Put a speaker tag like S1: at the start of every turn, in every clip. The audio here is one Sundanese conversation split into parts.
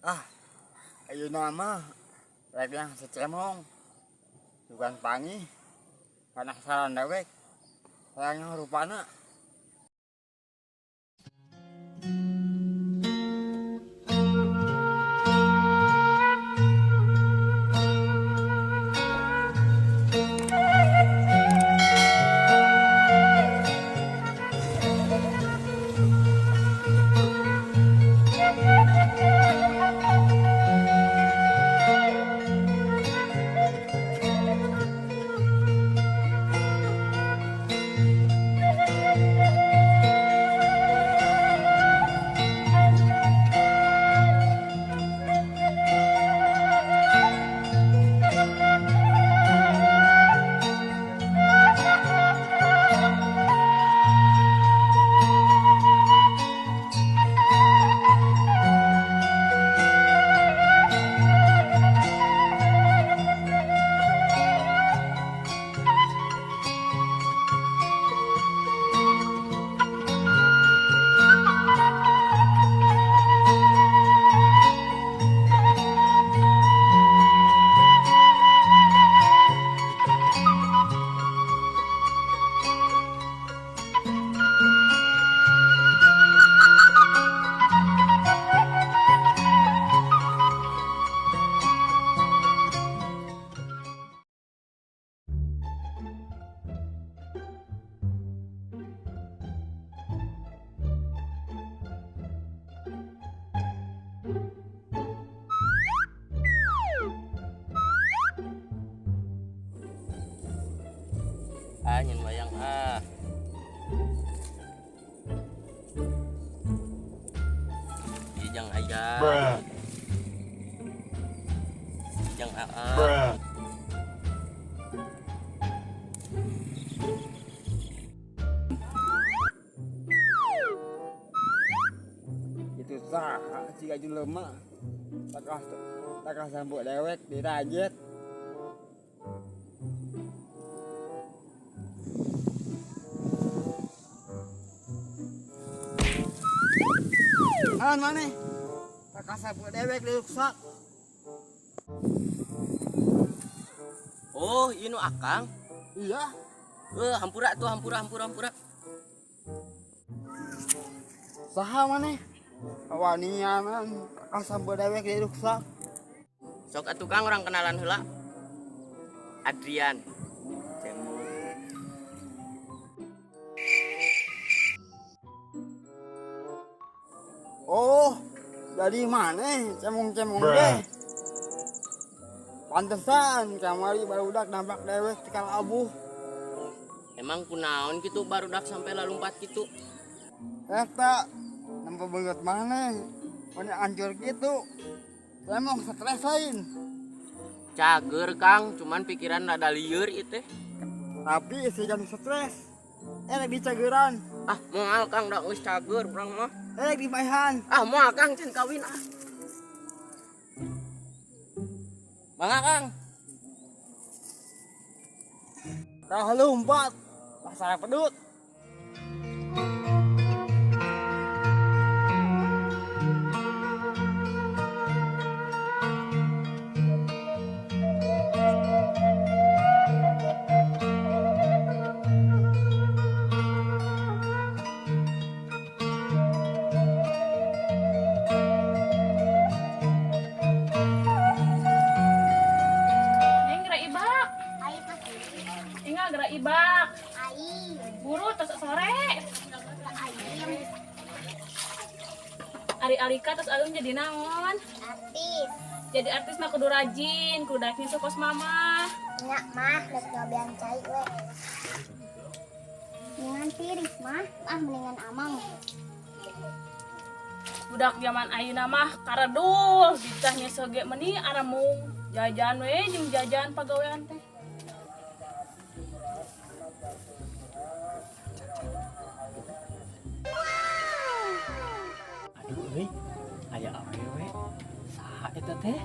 S1: Ah, ayeuna mah rek yang secemong. Bukan pangi. Penasaran dewek. Hayang rupana.
S2: Ah, nyen wayang ah. Ijang aya. Ijang aa.
S1: Itu saha siga jelema. Takah sambuk dewek dirajet. An maneh? Takah sambuk dewek diruksak.
S2: Oh, ieu nu Akang?
S1: Iya.
S2: Hampura tuh, hampura, hampura, hampura.
S1: Saha maneh? Wanianan takah sambuk dewek diruksak.
S2: Sok atuh Kang, orang kenalan heula. Adrian. Cemur.
S1: Oh, jadi maneh cemong-cemong deh. Pantesan kamari barudak nampak dewek tekal abuh.
S2: Emang kunaon kitu barudak sampai lalumpat kitu?
S1: Eta nempo beungeut maneh, meni hancur kitu. Cemong stres lain.
S2: Cager Kang, cuman pikiran rada lieur ieu teh.
S1: Tapi isi kan stres. Rek dicageran.
S2: Ah, moal Kang, da geus cager urang mah.
S1: Rek dipaehan.
S2: Ah, moal Kang, can kawin ah. Mangga Kang.
S1: Tah lompat. Pasar pedut.
S3: Buru terus sore. Ari Alika terus alun jadi naon?
S4: Artis.
S3: Jadi artis mah kudu rajin, kudu daek nyusu kos mama.
S4: Nya mah rek nyobian cai we. Mendingan tiris mah, ah mendingan amang.
S3: Budak zaman ayeuna mah karedul, ditah nyusu ge meuni aramung. Jajan we jeung jajan pagawean teh.
S2: Aduh euy, aya awewe. Saha eta teh?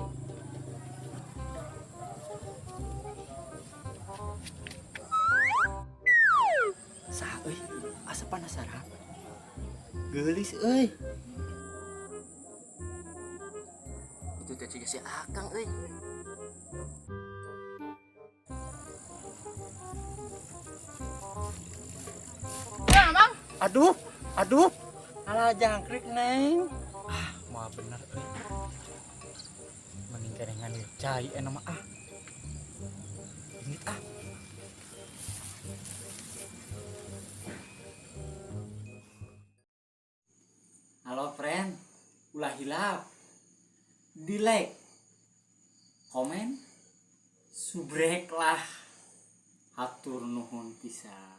S2: Saha euy? Asa penasaran. Geulis euy. Siga si Akang euy.
S3: Ya, Mang.
S1: Aduh, aduh. Alah jangkrik, Neng.
S5: Ah, moal bener euy. Mending keneh ngambil cai enak mah ah. Indit ah. Halo friend, ulah hilap. Di like, komen, subrek lah. Hatur nuhun pisan.